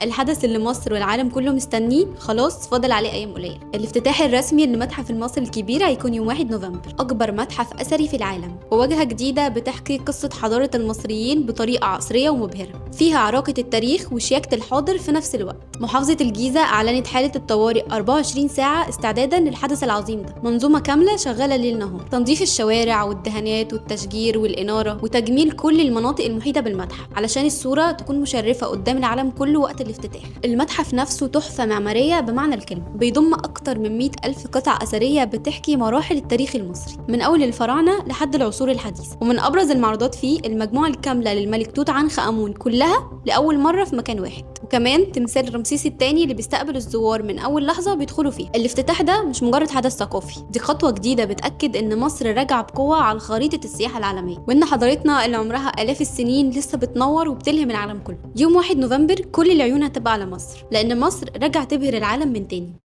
الحدث اللي مصر والعالم كله مستنيه خلاص فاضل عليه ايام قليله. الافتتاح الرسمي للمتحف المصري الكبير هيكون يوم 1 نوفمبر، اكبر متحف اثري في العالم، وواجهه جديدة بتحكي قصة حضارة المصريين بطريقة عصرية ومبهره، فيها عراقه التاريخ وشياكه الحاضر في نفس الوقت. محافظة الجيزة اعلنت حاله الطوارئ 24 ساعة استعدادا للحدث العظيم ده، منظومة كاملة شغالة ليل نهار، تنظيف الشوارع والدهانات والتشجير والاناره وتجميل كل المناطق المحيطة بالمتحف علشان الصورة تكون مشرفة قدام العالم كله وقت الافتتاح. المتحف نفسه تحفة معمارية بمعنى الكلمة، بيضم أكتر من 100 ألف قطعة أثرية بتحكي مراحل التاريخ المصري من أول الفراعنة لحد العصور الحديثة. ومن أبرز المعروضات فيه المجموعة الكاملة للملك توت عنخ آمون كلها لأول مرة في مكان واحد، وكمان تمثال رمسيس الثاني اللي بيستقبل الزوار من أول لحظة بيدخلوا فيها. الافتتاح ده مش مجرد حدث ثقافي، دي خطوة جديدة بتأكد إن مصر راجعة بقوة على خريطة السياحة العالمية، وإن حضارتنا اللي عمرها آلاف السنين لسه بتنور وبتلهم العالم كله. يوم 1 نوفمبر كل العيون هتبقى على مصر، لأن مصر راجعة تبهر العالم من تاني.